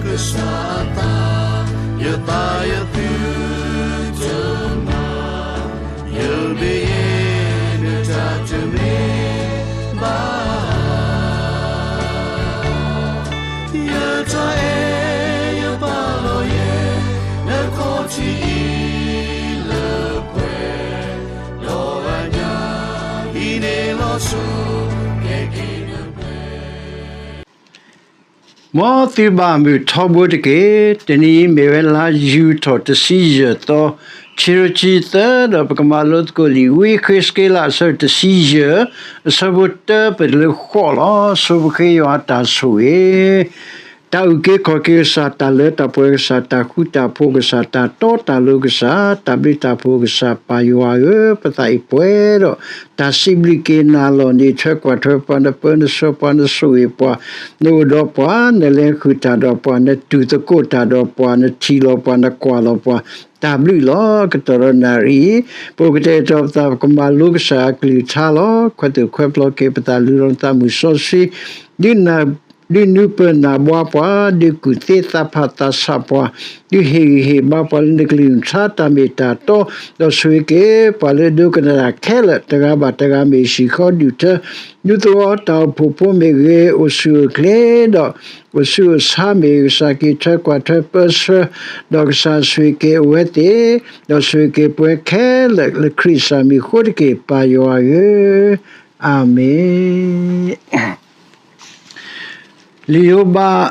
ကစၢ်အသး, ယသးယသုတမၤ, ယမ့ၢ်ယဲ နတၢ်တမ့ၢ်ဘၣ် ယတၢ်အဲၣ်ယပာ်လီၤယဲ နခီၣ်ထံးအံၤလၢပှဲၤ, ဒီးအညၣ်အံၤန့ၣ်လီၤဆီ ကဲက့ၤနပှဲၤ မ်သုဘၣ်မုာ်ထီဘိတက့ၢ်. တနံၤအံၤမ့ၢ်ဝဲလါယူၤထီၣ်တဆံယဲၢ်သီ, ခံကထိခံဆံသၢ, ဒီးပကမၤလိသကိးလံာ်ဝံယဃ့းစက့လး အဆၢတဆံယဲၢ်, အဆၢဖိတၢပတုၤလၢဃိးလီၤ. ဆိပဃ့ယွၤအတၢ်ဆိၣ်ဂ့ၤ, တၢ်အုၣ်က့ၤခီၣ်က့ၤကစၢ်, တၢ်လၢတၢ်ပှဲၤကစၢ်, တၢ်ဃူတၢ်ဖိးကစၢ်, တၢ်တီတၢ်လိၤကစၢ်, တၢ်ဘျုးတၢ်ဖှိၣ်ကစၢ်, ပၢ်ယွၤဧၢ, ပသးအံၤပှဲၤဒီး တၢ်စံးဘျုးက့ၤနၤလီၤန့ၣ်, ထွဲကွၢ်ထွဲပှၤ, နပၢနဆှၢပှၤ, နဆိၣ်ဂ့ၤပှၤ, နအိၣ်ဒီးပှၤ, နလဲၤဃုာ်တၢ်ဒီးပှၤ, နတူၢ်သကိးတၢ်ဒီးပှၤ, နထံၣ်လီၤပှၤ, နကွၢ်လီၤပှၤ, တၢ်ဘျုးလီၤ. ကတီၢ်ဒီးနၣ်ရံၣ်အံၤ, ပအိၣ်ကတဲာ်ကတီၤပသး, ပကမၤလိကစၢ်အကလုၢ်ကထါလီၤ. ခွဲးသူၣ်ခွဲးပျီက့ၤပသး, လူလီၤနသးမုၢ်စီဆှံ, ဒုးနုာ်ပၢၢ်နၢ်ဘှါပှၤ, ဒုးကူၣ်သ့သးဖးသးဆးပှၤ, ဒုးဟ့ၣ်ဂံၢ်ဟ့ၣ်ဘါပှၤလၢနကလုၢ်နကထါ တၢ်မ့ၢ်တၢ်တီ, ဒီးဆိၣ်ဂ့ၤက့ၤပှၤလၢဒိကနၣ်တၢ်ခဲလၢာ်, တဂၤဘၣ်တဂၤမ့ၢ်ဟံၣ်ဃီဒုၣ်ထၢ, ဒူသဝီတၢ်အိၣ်ဖှိၣ်ဖိမ့ၢ်ဂ့ၤ, အိၣ်ဆူၣ်အိၣ်ချ့ဒီး အိၣ်ဆူၣ်အိၣ်ဆါမ့ၢ်ဂ့ၤ, ကစၢ်က့ၤထွဲကွၢ်ထွဲပၢဆှၢ, ဒီးကစၢ်ဆိၣ်ဂ့ၤက့ၤအဝဲသ့ၣ်, ဒီးဆိၣ်ဂ့ၤက့ၤပှၤခဲလၢာ် လၢခရံာ်ကစၢ်မံၤအဃိတက့ၢ်, ပၢ်ယွၤဧၢ, အၤမ့ၣ်. လံာ်ယိၤဘး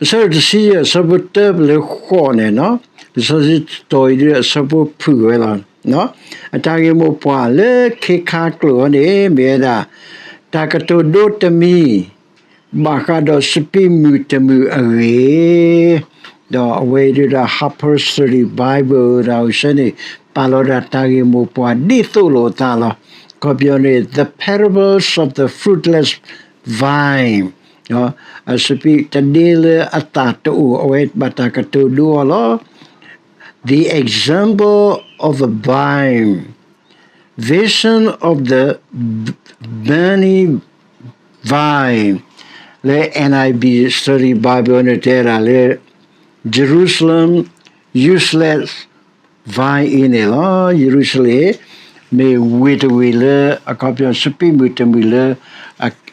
အဆၢတဆံယဲၢ် အဆၢဖိတၢပလၢဃိးန့ၣ်, လံာ်စီဆှံတတီၤအံၤဒ် အဆၢဖိဖုၣ်ဝဲလီၤ. အတၢ်ဂ့ၢ်မိၢ်ပှၢ်လၢခ့ခါကျိာ်အံၤန့ၣ် မ့ၢ်ဝဲဒၣ် တၢ်ကတိၤဒိတမံၤ ဘၣ်ဃးဒီးစပံးမုၢ်တမုၢ်အဂ့ၢ် ဒီးအဝဲအံၤဒ်ဒီး Harper Study Bible တၢ်အိၣ်ဆၢန့ၣ် ပာ်လီၤဒၣ်တၢ်ဂ့ၢ်မိၢ်ပှၢ်ဒ်သိးလိာ်အသးလီၤ. အခီပညီန့ၣ် The Parables of the Fruitless Vine, စပံးတဒ့လၢအသၣ်တအိၣ်, အဝဲဘၣ်တၢ်ကတိၤဒိအီၤလီၤ. The Example of a Vine, Vision of the Burning Vine, လၢ N I V Study Bible န့ၣ်တဲဒၣ်လၢ Jerusalem useless vine အံၤန့ၣ်လီၤ. ယရူၤၡလ့ၣ် မ့ၢ်ဝ့ၢ်တဝ့ၢ်လၢ အခီပညီစပံးမုၢ်တမုၢ်လၢ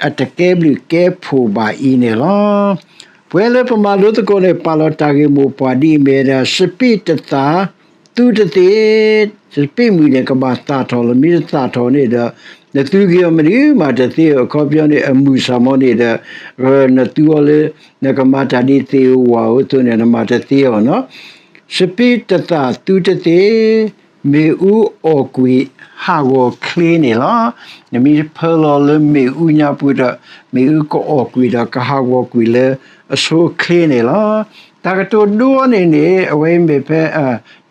အတကဲဘျုးကဲဖှိၣ်ဘၣ်အံၤန့ၣ်လီၤ. ပဝဲလၢပမၤလိသကိးန့ၣ် ပာ်လီၤတၢ်ဂ့ၢ်မိၢ်ပှၢ်ဒ်အံၤ မ့ၢ်ဝဲဒၣ် စပံးတသၣ် သုတသ့, စပံးမုၢ်န့ၣ် ကဘၣ်သၣ်ထီၣ်လီၤ. မ့ၢ်တသၣ်ထီၣ်န့ၣ်ဒီး နသူက့ၤအီၤမနုၤမးတသ့, အခီပညီန့ၣ် အမုၢ်ဆၣ်မီၤန့ၣ်ဒီး နသူအီၤလၢ နကမၤတၢ်ဒ်သ့ၣ်ဧိၤဝၣ်ဧိၤအသိးန့ၣ် နမၤတသ့အီၤနီၤ. စပံးတသၣ်သုတသ့, မ့ၣ်အူအီၣ်ကွံာ်ဟးဂီၤချ့န့ၣ်လီၤ. နမ့ၢ်ဖၢလီၤလၢမ့ၣ်အူညါပူၤဒီး မ့ၣ်အူကအီၣ်ကွံာ်ဒီးကဟးဂီၤကွံာ်လၢအဆိအချ့န့ၣ်လီၤ. တၢ်ကတိၤဒိအီၤန့ၣ်န့ၣ် အဝဲမ့ၢ်ဖဲ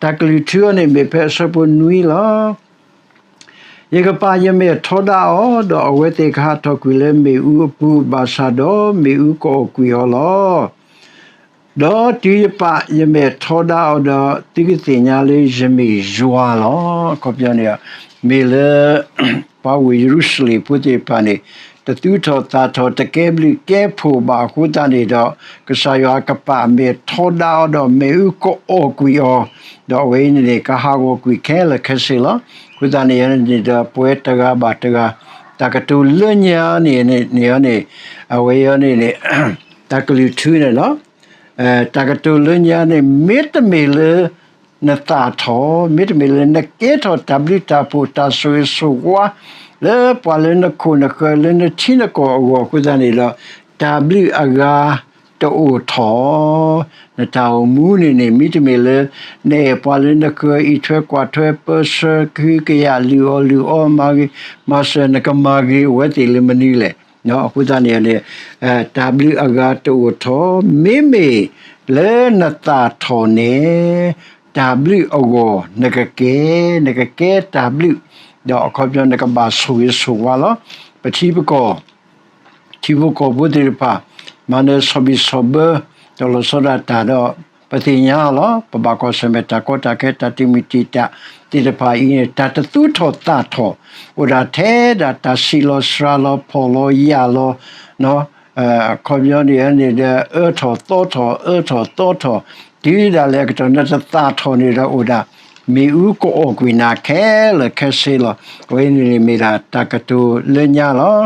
တၢ်ကလုၢ်ထူအီၤန့ၣ် မ့ၢ်ဖဲအဆၢဖိနွံလီၤ. ယကပာ်ယမဲာ်ထီဒါအီၤ, ဒီးအဝဲသ့ၣ်ကဟးထီၣ်ကွံာ်လၢမ့ၣ်အူအပူၤ, ဘၣ်ဆၣ်ဒီးမ့ၣ်အူကအီၣ်ကွံာ်အီၤလီၤ. ဒီးတုၤယပာ်ယမဲာ်ထီဒါအီၤဒီး သုကသ့ၣ်ညါလၢယမ့ၢ်ယွၤလီၤ. အခီပညီန့ၣ် မ့ၢ်လၢ ပှၤဝ့ၢ်ယရူၤၡလ့ၣ်ဖိသ့ၣ်တဖၣ်န့ၣ် တသူၣ်ထီၣ်သၣ်ထီၣ် တကဲဘျုးကဲဖှိၣ်ဘၣ်အဃိသတးန့ၣ်ဒီး ကစၢ်ယွၤကပာ်အမဲာ်ထီဒါအီၤဒီးမ့ၣ်အူကအီၣ်ကွံာ်အီၤ, ဒီးအဝဲအံၤန့ၣ်န့ၣ် ကဟးဂီၤကွံာ်ခဲလၢာ်ခဲဆ့လီၤ. အဃိသတးန့ၣ်န့ၣ်ဒီး ပဝဲတဂၤဘၣ်တဂၤ တၢ်ကတိၤလၢညါန့ၣ်န့ၣ်န့ၣ် အဝဲအံၤန့ၣ်န့ၣ် တၢ်ကလုၢ်ထူန့ၣ်လီၤ. တၢ်ကတိၤလၢညါန့ၣ် မ့တမ့ၢ်လၢ နသၣ်ထီၣ်, မ့တမ့ၢ်လၢနကဲထီၣ်တၢ်ဘျုးတၢ်ဖှိၣ်တၢ်ဆိၣ်ဂ့ၤဆိၣ်ဝါ လၢပှၤလၢနခိၣ်နဃၢၤလၢနထံနကီၢ်အဂီၢ်အဃိသတးန့ၣ်ဒီး တၢ်ဘျုးအဂၤတအိၣ်ထီၣ်. နတၢ်အိၣ်မူန့ၣ်န့ၣ် မ့တမ့ၢ်လၢ နအဲၣ်ပှၤလၢနဃၢၤအံးထွဲကွၢ်ထွဲပၢဆှၢ ကဟုကယာ်လုၢ်အီၣ်လုၢ်အီ မၤဂ့ၤမၤစၢၤ နကမၤဂ့ၤအဝဲသ့ၣ်လၢမနုၤလဲၣ်. အဃိသတးန့ၣ်န့ၣ် တၢ်ဘျုးအဂၤတအိၣ်ထီၣ်, မ့မ့ၢ်လၢနသၣ်ထီၣ်န့ၣ် တၢ်ဘျုးအဂီၢ် နကကဲ, နကကဲတၢ်ဘျုး, ဒီးအခီပညီနကဘၣ်ဆိၣ်ဂ့ၤဆိၣ်ဝါလီၤ. ပထံပကီၢ် ထံဖိကီၢ်ဖိသ့ၣ်တဖၣ် မၤနၢၤဆီၣ်ဘံၣ်ဆီၣ်ဘၢ ဒီးလီၤဆီဒၣ်တၢ်ဒီး ပသ့ၣ်ညါလီၤ. ပဘၣ်ကွၢ်ဆၢၣ်မဲာ်တၢ်ကီတၢ်ခဲ တၢ်တံာ်မုၢ်တံာ်တာ်သ့ၣ်တဖၣ်အံၤန့ၣ် တၢ်တသူၣ်ထီၣ်သၣ်ထီၣ် အိၣ်ဒၣ်ထဲဒၣ်တၢ်ဆံးလီၤစှၤလီၤ ဖှီၣ်လီၤယာ်လီၤ နီၤ အခီပညီန့ၣ်န့ၣ်ဒီး အၢထီၣ်သီထီၣ် အၢထီၣ်သီထီၣ် တုၤဒၣ်လဲာ်အကတီၢ် နတသၣ်ထီၣ်န့ၣ်ဒီးအိၣ်ဒၣ် မ့ၣ်အူကအီၣ်ကွံာ်နၤခဲလၢာ်ခဲဆ့လီၤ. အဝဲန့ၣ်မ့ၢ်ဒၣ်တၢ်ကတိၤလၢညါလီၤ.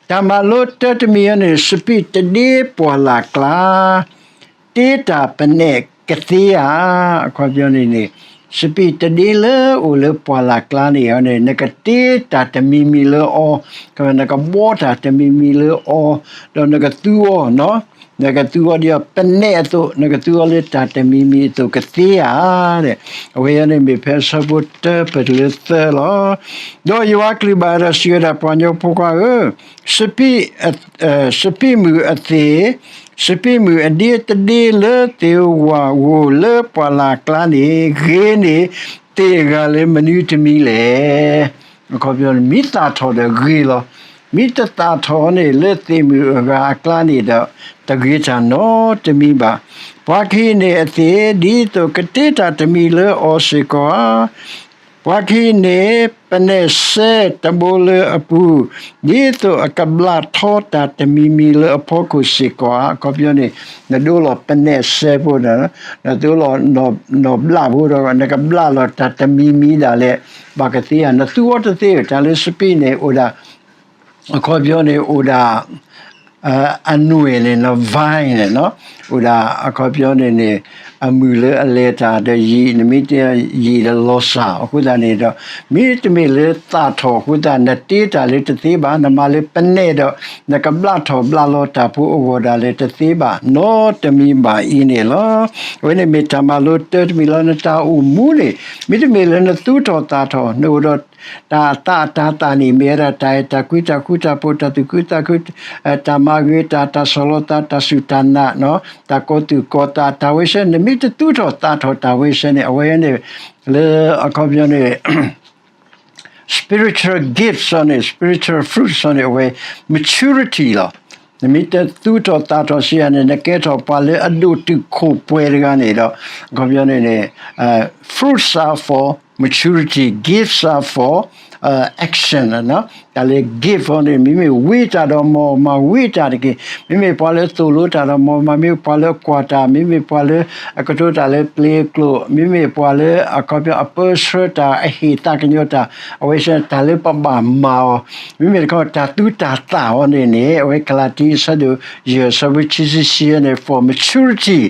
တၢ်မၤလိတၢတမံၤအံၤန့ၣ် စပံးတဒ့ပှၢ်လၢ်ကျါ တ့တၢ်ပနဲၣ်ကသ့ဧါ. အခီပညီန့ၣ်န့ၣ် စပံးတဒ့လၢအိၣ်လၢပှၢ်လၢ်ကျါန့ၣ်န့ၣ် နကတ့တၢ်တမံၤမံၤလၢအီၤ, နကဘှီတၢ်တမံၤမံၤလၢအီၤ, ဒီးနကသူအီၤ, နကသူအီၤဒ်အီၤ ပနဲၣ်အသိး နကသူအီၤလၢတၢ်တမံၤမံၤအသိးကသ့ဧါ. အဝဲန့ၣ်မ့ၢ်ဖဲအဆၢဖိတၢပတုၤလၢသၢလီၤ. ဒီးယွၤအကလုၢ်ဘၣ်ဒီးစံးဝဲဒၣ် ပှၤကညီဖိခွါဧၢ, စပံး စပံးမုၢ်အသ့ၣ်, စပံးမုၢ်အဒ့တဒ့လၢသ့ၣ်ဧိၤဝၣ်ဧိၤလၢပှၢ်လၢ်ကျါန့ၣ် ဂ့ၤန့ၢ်သ့ၣ်အဂၤလၢမနုၤတမံၤလဲၣ်. အခီပညီန့ၣ် မ့ၢ်သၣ်ထီၣ်ဒီးဂ့ၤလီၤ. မ့ၢ်တသၣ်ထီၣ်န့ၣ် လၢသ့ၣ်မုၢ်အဂၤအကျါန့ၣ်ဒီး တဂ့ၤတၢ်နီတမံၤဘၣ်. ပှၤကဟံးန့ၢ်အသ့ၣ် ဒ်သိးကတ့တၢ်တမံၤလၢအီၤစ့ၢ်ကီးဧါ. ပှၤကဟံးန့ၢ် ပနဲၣ်စဲတဘိလၢအပူၤ, ဒ်သိးအကဘျၣ်ထီတၢ်တမံၤမံၤလၢအဖီခိၣ်စ့ၢ်ကီးဧါ. အခီပညီန့ၣ် နဒိလီၤပနဲၣ်စဲဖိဒီး နသူလီၤနီၢ်ဘျၣ်ဖိဒီး နကဘျၣ်လီၤတၢ်တမံၤမံၤဒၣ်လဲာ် ဘၣ်ကသ့ဧါ. နသူအီၤတသ့ဧါ. တၢ်လၢစပံးန့ၣ်အိၣ်ဒၣ် အခီပညီန့ၣ်အိၣ်ဒၣ် အနွဲၣ်န့ၣ် န vine န့ၣ် အိၣ်ဒၣ်အခီပညီန့ၣ်န့ၣ် အမုၢ်လၢအလဲၤတၢ်ဒီးယံာ် နမ့ၢ်တဲယံာ်ဒီးလီၤစၢ် အဃိသတးန့ၣ်ဒီး မ့တမ့ၢ်လၢသၣ်ထီၣ်အဃိသတး နတ့တၢ်လၢတသ့ဘၣ်, နမၤလၢပနဲၣ်ဒီး နကဘျၣ်ထီၣ်ဘျၣ်လီၤတၢ်ဖိအဂီၢ်ဒၣ်လဲာ်တသ့ဘၣ် နီတမံၤဘၣ်အံၤန့ၣ်လီၤ. အဝဲန့ၣ်မ့ၢ်တၢ်မၤလိတၢတမံၤလီၤ. နတၢ်အိၣ်မူန့ၣ် မ့တမ့ၢ်လၢနသူၣ်ထီၣ်သၣ်ထီၣ် နအိၣ်ဒီး တၢ်သးတၢ်သးန့ၣ် မ့ၢ်ဝဲဒၣ်တၢ်အဲၣ်တၢ်ကွံ တၢ်ဃူတၢ်ဖိး တၢ်သူၣ်ခုသးခု တၢ်မၤဂ့ၤတၢ် တၢ်ဆီၣ်လီၤသး တၢ်စူၢ်တၢ်နာ် တၢ်ကီၤသူၣ်ကီၤသး တၢ်ဝဲဆဲန့ၣ် မ့ၢ်တသူၣ်ထီၣ်သးထီၣ်တၢ်ဝဲဆဲန့ၣ် အဝဲန့ၣ် လၢအခီပညီန့ၣ် spiritual gifts န့ၣ် spiritual fruits န့ၣ် အဝဲ maturity လီၤ. နမ့ၢ်တသူၣ်ထီၣ်သးထီၣ်စံးယၤန့ၣ် နကဲထီၣ်ပှၤလၢအဒိၣ်တုာ်ခိၣ်ပှဲၤတဂၤန့ၣ်ဒီး အခီပညီန့ၣ်န့ၣ် fruits are for maturity, gifts are for action တၢ်လၢ gift အီၤန့ၣ် မ့မ့ၢ်ဝံတၢ်ဒီးမ်မၤဝံတၢ်တက့ၢ်, မ့မ့ၢ်ပှၤလၢသိၣ်လိတၢ်ဒီးမ်မၤ မ့မ့ၢ်ပှၤလၢကွၢ်တၢ်, မ့မ့ၢ်ပှၤလၢအကတိၤတၢ်လၢပျ့ၤအကျိာ်, မ့မ့ၢ်ပှၤလၢအခီပညီအပၢဆှၢတၢ် အဟ့ၣ်သးကညီၤတၢ်, အဝဲဆဲတၢ်လၢပဘၣ်မၤအီၤ, မ့မ့ၢ်တခီတၢ်သူတၢ်သၣ်အီၤန့ၣ်န့ၣ် အဝဲကလၤတံအဆၢဒိၣ်ယဲၢ် အဆၢဖိခံဆံခံန့ၣ် for maturity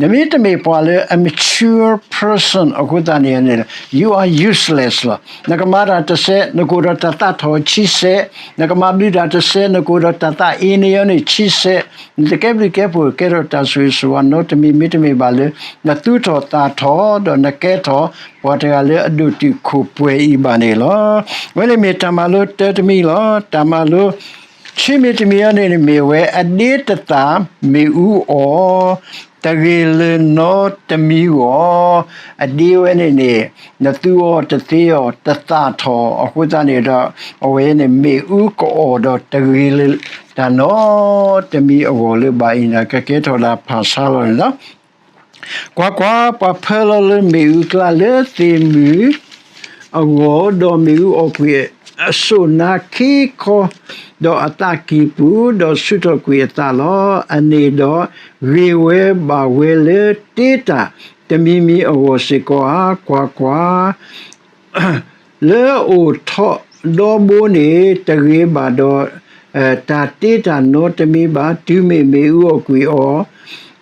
နမ့တမ့ၢ်ပှၤလၢအ mature person အဃိသတးန့ၣ်န့ၣ် you are useless လီၤ. နကမၤတၢ်တစဲး နကအိၣ်ဒီးတၢ်သးထီၣ်ဆံဆဲး, နကမၤဘျုးတၢ်တစဲး နကအိၣ်ဒီးတၢ်သးအ့န့ၢ်အီၤန့ၣ်ဆံဆဲး, နတကဲဘျုးကဲဖှိၣ် ကဲထီၣ်တၢ်ဆိၣ်ဂ့ၤဆိၣ်ဝါနီတမံၤ မ့တမ့ၢ်ဘၣ်လၢ နသူၣ်ထီၣ်သးထီၣ် ဒီးနကဲထီၣ်ပှၤတဂၤလၢအဒိၣ်တုာ်ခိၣ်ပှဲၤအံၤဘၣ်န့ၣ်လီၤ. အဝဲန့ၣ်မ့ၢ်တၢ်မၤလိတၢတမံၤလီၤ. တၢ်မၤလိ ခံမံၤတမံၤအံၤန့ၣ် မ့ၢ်ဝဲအဒ့တသၣ်မ့ၣ်အူအီၣ် တဂ့ၤလၢၤနီတမံၤအဂီၢ်, အဒ့ဝဲန့ၣ်န့ၣ် နသူအီၤတသ့အီၤ တသၣ်ထီၣ်အဃိသတးန့ၣ်ဒီး အဝဲန့ၣ်မ့ၣ်အူကအီၣ်ဒီးတဂ့ၤလၢၤ တၢ်နီတမံၤအဂီၢ်လၢၤဘၣ်အံၤန့ၣ် ကကဲထီၣ်ဒၣ်ဖၣ်ဆါလီၤန့ၣ်လီၤ. ကွၢ်ကွၢ်, ပှၤဖၢလီၤလၢမ့ၣ်အူကျါလၢသ့ၣ်မုၢ်အဂီၢ်, ဒီးမ့ၣ်အူအီၣ်ကွံာ်အစိၣ်နါခံခီ, ဒီးအသးကံၢ်ပူၤ, ဒီးဆူးထီၣ်ကွံာ်အသးလီၤ. အန့ၣ်ဒီးဂ့ၤဝဲဘၣ်ဝဲလၢ တ့တၢ်တမံၤမံၤအဂီၢ်စ့ၢ်ကီးဧါ. ကွၢ်ကွၢ် လၢအိၣ်ထီၣ်ဒီဘိန့ၣ် တဂ့ၤဘၣ်ဒီး တၢ်တ့တၢ်နီတမံၤဘၣ်, တုၤမ့ၢ်မ့ၣ်အူအီၣ်ကွံာ်အီၤ,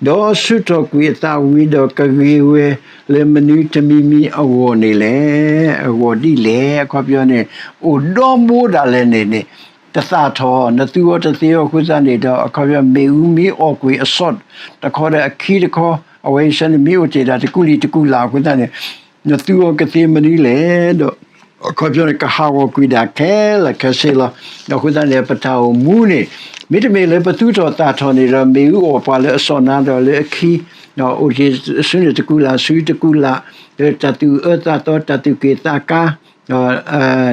ဒီးဆူးထီၣ်ကွံာ်အသးဝံၤဒီး ကဂ့ၤဝဲလၢမနုၤတမံၤမံၤအဂီၢ်န့ၣ်လဲၣ်. အဂီၢ်ဒ်လဲၣ်. အခီပညီန့ၣ် အိၣ်ဒီဘိဒၣ်လဲာ်န့ၣ်န့ၣ် တသၣ်ထီၣ် နသူအီၤတသ့အီၤအဃိသတးန့ၣ်ဒီး အခီပညီမ့ၣ်အူမ့ၢ်အီၣ်ကွံာ်အစီၣ်တခီဒီးအခံတခီ, အဝဲဆဲန့ၣ်မ့ၢ်အိၣ်တ့ၢ်ဒၣ်တကူာ်လံၤတကူာ်လၢ်အဃိသတးန့ၣ် နသူအီၤကသ့မနုၤလဲၣ်ဒီး အခီပညီန့ၣ် ကဟးဂီၤကွံာ်ဒၣ်ခဲလၢာ်ခဲဆ့လီၤ. အဃိသတးန့ၣ် ပတၢ်အိၣ်မူန့ၣ် မ့တမ့ၢ်လၢပသူၣ်ထီၣ်သးထီၣ်န့ၣ်ဒီး မ့ၣ်အူအီၣ်ပှၤလၢအစီၣ်နါဒီးလၢအခံ အိၣ်က့ၤဆူန့ၣ်တကူာ်လၢ်ဆူတကူာ်လၢ်, လၢတၢ်သူၣ်အၢသးသီ တၢ်သူၣ်က့ၣ်သးကါ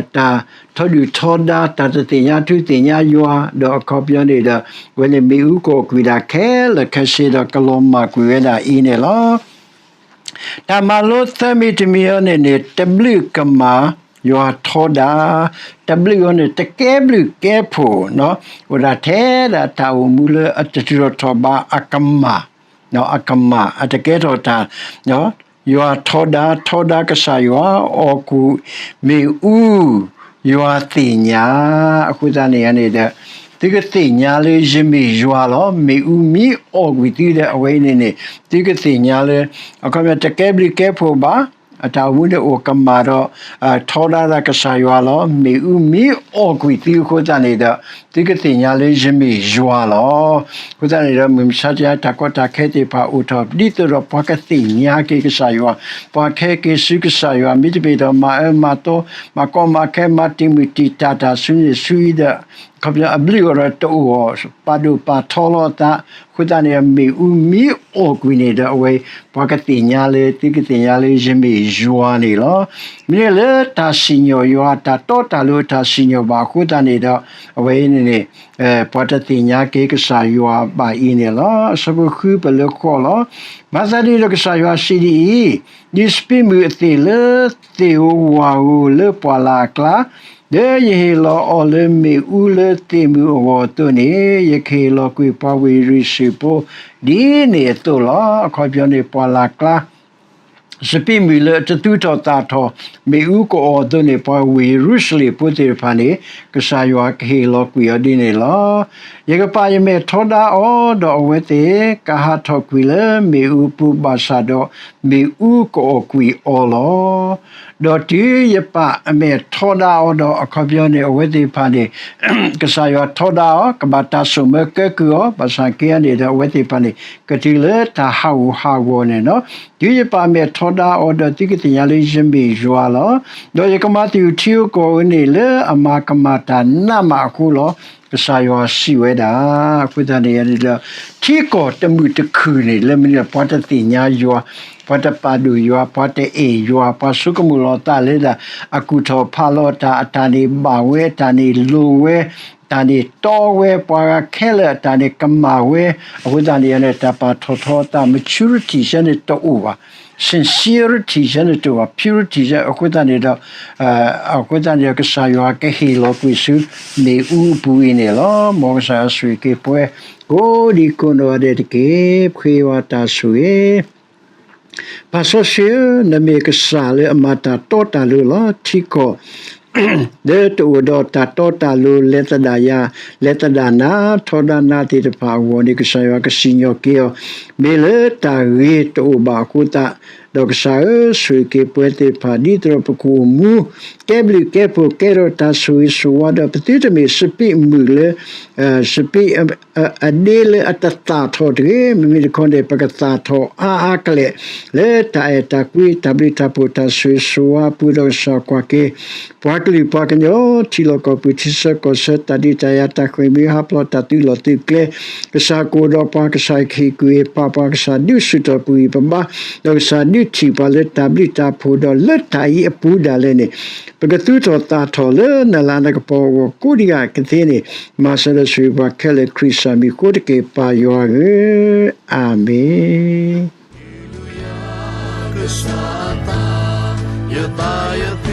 တၢ်ထီဒုၣ်ထီဒါ တၢ်တသ့ၣ်ညါထူသ့ၣ်ညါယွၤ ဒီးအခီပညီန့ၣ်ဒီး အဝဲန့ၣ်မ့ၣ်အူကအီၣ်ကွံာ်ဒၣ်ခဲလၢာ်ခဲဆ့ဒီးကလီၤမၢ်ကွံာ်ဝဲဒၣ်အံၤန့ၣ်လီၤ. တၢ်မၤလိသၢမံၤတမံၤအံၤန့ၣ်န့ၣ် တဘျုးကမၣ် ယွၤထီဒါ, တဘျုးအီၤန့ၣ် တကဲဘျုးကဲဖှိၣ်, အိၣ်ဒၣ်ထဲဒၣ်တၢ်အိၣ်မူလၢအတတုၤထီၣ်ထီၣ်ဘးအကမၢ်, အကမၢ် အတကဲထီၣ်တၢ်, ယွၤထီဒါ, ထီဒါကစၢ်ယွၤ, အီၣ်ကွံာ်မ့ၣ်အူ, ယွၤသ့ၣ်ညါ, အဃိသတးန့ၣ်န့ၣ်ဒီး သုကသ့ၣ်ညါလၢယမ့ၢ်ယွၤလီၤ. မ့ၣ်အူမ့ၢ်အီၣ်ကွံာ်သုဒီး အဝဲအံၤန့ၣ်န့ၣ် သုကသ့ၣ်ညါလၢ အခီပညီ တကဲဘျုးကဲဖှိၣ်ဘၣ်, အတၢ်အိၣ်မူန့ၣ်အိၣ်ကမၢ်ဒီး ထီဒါသးကစၢ်ယွၤလီၤ. မ့ၣ်အူမ့ၢ်အီၣ်ကွံာ်သုအဃိသတးန့ၣ်ဒီး သုကသ့ၣ်ညါလၢယမ့ၢ်ယွၤလီၤ. အဃိသတးန့ၣ်ဒီး မုၢ်မဆါတယၤ တၢ်ကီတၢ်ခဲသ့ၣ်တဖၣ်အိၣ်ထီၣ် ဒ်သိးဒီးပှၤကသ့ၣ်ညါက့ၤကစၢ်ယွၤ, ပှၤကဟဲက့ၤဆူကစၢ်ယွၤ, မ့တမ့ၢ်ဒီး မၤအၢမၤသီ, မၤကီမၤခဲ, မၤတံာ်မုၢ်တံာ်တာ်တၢ်ဆူန့ၣ်ဆူအံၤဒီး အခီပညီအဘျုးအီၤဒီးတအိၣ်အီၤ, ပာ်ဒိၣ်ပာ်ထီလီၤအသး, အဃိသတးန့ၣ် မ့ၣ်အူမ့ၢ်အီၣ်ကွံာ်န့ၣ်ဒီး အဝဲ ပှၤကသ့ၣ်ညါလၢ သုကသ့ၣ်ညါလၢယမ့ၢ်ယွၤန့ၣ်လီၤ. မ့ၢ်လၢတၢ်စံၣ်ညီၣ်ယွၤ တၢ်တီတၢ်လိၤအတၢ်စံၣ်ညီၣ်ဘၣ်အဃိသတးန့ၣ်ဒီး အဝဲအံၤန့ၣ်န့ၣ် ပှၤတသ့ၣ်ညါက့ၤကစၢ်ယွၤဘၣ်အံၤန့ၣ်လီၤ. အဆၢဖိဃုပလၢဃီလီၤ. မၤသးဒ်န့ၣ်ဒီး ကစၢ်ယွၤစံးဒ်အံၤ, ဒ်စပံးမုၢ်အသ့ၣ်လၢသ့ၣ်ဧိၤဝၣ်ဧိၤလၢပှၢ်လၢ်အကျါ, ဒီးယဟ့ၣ်လီၤအီၤလၢမ့ၣ်အူလၢသ့ၣ်မုၢ်အဂီၢ်အသိးန့ၣ် ယကဟ့ၣ်လီၤကွံာ်ပှၤဝ့ၢ်ယရူၤၡလ့ၣ်ဖိ ဒ်န့ၣ်အသိးလီၤ. အခီပညီန့ၣ် ပှၢ်လၢ်ကျါ စပံးမုၢ်လၢအတသူၣ်ထီၣ်သၣ်ထီၣ် မ့ၣ်အူကအီၣ်အသိးန့ၣ် ပှၤဝ့ၢ်ယရူၤၡလ့ၣ်ဖိသ့ၣ်တဖၣ်န့ၣ် ကစၢ်ယွၤကဟ့ၣ်လီၤကွံာ်အီၤဒ်န့ၣ်လီၤ. ယကပာ်ယမဲာ်ထီဒါအီၤ, ဒီးအဝဲသ့ၣ်ကဟးထီၣ်ကွံာ်လၢမ့ၣ်အူအပူၤဘၣ်ဆၣ်ဒီး မ့ၣ်အူကအီၣ်ကွံာ်အီၤလီၤ. ဒီးတုၤယပာ်အမဲာ်ထီဒါအီၤဒီး အခီပညီန့ၣ် အဝဲသ့ၣ်တဖၣ်န့ၣ် ကစၢ်ယွၤထီဒါအီၤ, ကဘၣ်တၢ်ဆိၣ်မၢကဲကုၢ်အီၤ, ဘၣ်ဆၣ်က့န့ၣ်ဒီး အဝဲသ့ၣ်တဖၣ်န့ၣ် ကတုၤလၢတၢ်ဟးဂူာ်ဟးဂီၤန့ၣ်လီၤ. တုၤယပာ်အမဲာ်ထီဒါအီၤဒီး သုကသ့ၣ်ညါလၢယမ့ၢ်ယွၤလီၤ. ဒီးယကမၤသယုၢ်ထံဧိၤကီၢ်ဧိၤန့ၣ် လၢအမၤကမၣ်တၢ်နးမးအဃိလီၤ. ကစၢ်ယွၤစံးဝဲဒၣ်. အဃိသတးန့ၣ်ဒီး ထံကီၢ်တမုာ်တခုၣ်န့ၣ် လၢမနုၤလဲၣ် ပှၤတသ့ၣ်ညါယွၤ, ပှၤတပာ်ဒိၣ်ယွၤ, ပှၤတအဲၣ်ယွၤ, ပှၤဆိကမိၣ်လီၤသးလၢဒၣ် အကူၣ်ထီၣ်ဖးလီၤတၢ်, အတၢ်န့ၣ်ဘၣ်ဝဲ, အတၢ်န့ၣ်လိၤဝဲ, အတၢ်န့ၣ်တီဝဲ, ပှၤဂၤခဲလၢာ်အတၢ်န့ၣ်ကမၣ်ဝဲ, အဃိသတးန့ၣ်န့ၣ် တၢ်ပာ်ထီၣ်ထီအသး maturity ဆဲန့ၣ်တအိၣ်ဘၣ်, sincerity ဆဲန့ၣ်တအိၣ်ဘၣ်, purity ဆဲ အဃိသတးန့ၣ်ဒီး အဃိသတးန့ၣ်ဒီး ကစၢ်ယွၤကဟ့ၣ်လီၤကွံာ်ဆူ မ့ၣ်အူအပူၤအံၤန့ၣ်လီၤ. မ်ကစၢ်ယွၤဆိၣ်ဂ့ၤက့ၤပှၤ ကိးဒံကိးနီၢ်ဂၤဒဲးတက့ၢ်. ပဃ့ဝဲတၢ်ဆိၣ်ဂ့ၤ ပၢ်စီဆှံဧၢ, နမ့ၢ်ကစၢ်လၢအမၤတၢ်တီတၢ်လိၤလီၤ. ထံကီၢ် လၢတအိၣ်ဒီးတၢ်တီတၢ်လိၤ လဲၤသဒၣ်ယၤ, လဲၤသဒၣ်နၤ, ထီဒါနၤသ့ၣ်တဖၣ်အဂီၢ်န့ၣ် ကစၢ်ယွၤကစံၣ်ညီၣ်က့ၤအီၤ, မ့ၢ်လၢတၢ်ဂ့ၤတအိၣ်ဘၣ်အဃိသတး, ဒီးကစၢ်ဧၢ, ဆိၣ်ဂ့ၤက့ၤပှၤသ့ၣ်တဖၣ် ဒ်သိးဒီးပကအိၣ်မူ ကဲဘျုးကဲဖှိၣ် ကဲထီၣ်တၢ်ဆိၣ်ဂ့ၤဆိၣ်ဝါဒီး ပသုတမ့ၢ်စပံးမုၢ်လၢ စပံး အဒ့လၢအတသၣ်ထီၣ်တဂ့ၤ, မ့မ့ၢ်တခီန့ၣ် ပကသၣ်ထီၣ်အါအါကလဲာ် လၢတၢ်အဲၣ်တၢ်ကွံ တၢ်ဘျုးတၢ်ဖှိၣ် တၢ်ဆိၣ်ဂ့ၤဆိၣ်ဝါအပူၤ ဒီးကစၢ်ကွၢ်က့ၤ ပှၤကလုာ်ပှၤကညီ ထံလီၢ်ကီၢ်ပူၤ ထံဆၢကီၢ်ဆၢ တၢ်ဒုးတၢ်ယၤ တၢ်ဃ့ၢ်မှံဟးဖျိး တၢ်သုးလီၢ်သုးကျဲ ကစၢ်ကအိၣ်ဒီးပှၤ ကစၢ်ကဟ့ၣ်ကူၣ်ဟ့ၣ်ဖးပှၤ ကစၢ်ဒုးဆူၣ်ထီၣ်ပှၤဂံၢ်ပဘါ ဒီးကစၢ်ဒုးထံၣ်ပှၤလၢတၢ်ဘျုးတၢ်ဖှိၣ် ဒီးလၢတၢ်အံၤအပူၤဒၣ်လဲာ်န့ၣ် ပကသူၣ်ထီၣ်သးထီၣ်လၢနလၤနကပီၤအဂီၢ် ကိးဒံးဂၤကသ့န့ၣ် မၤစၢၤဒီးဆိၣ်ဂ့ၤပှၤခဲလၢာ် ခရံာ်စၢ်မံၤအဃိတက့ၢ် ပၢ်ယွၤဧၢ, အၤမ့ၣ်.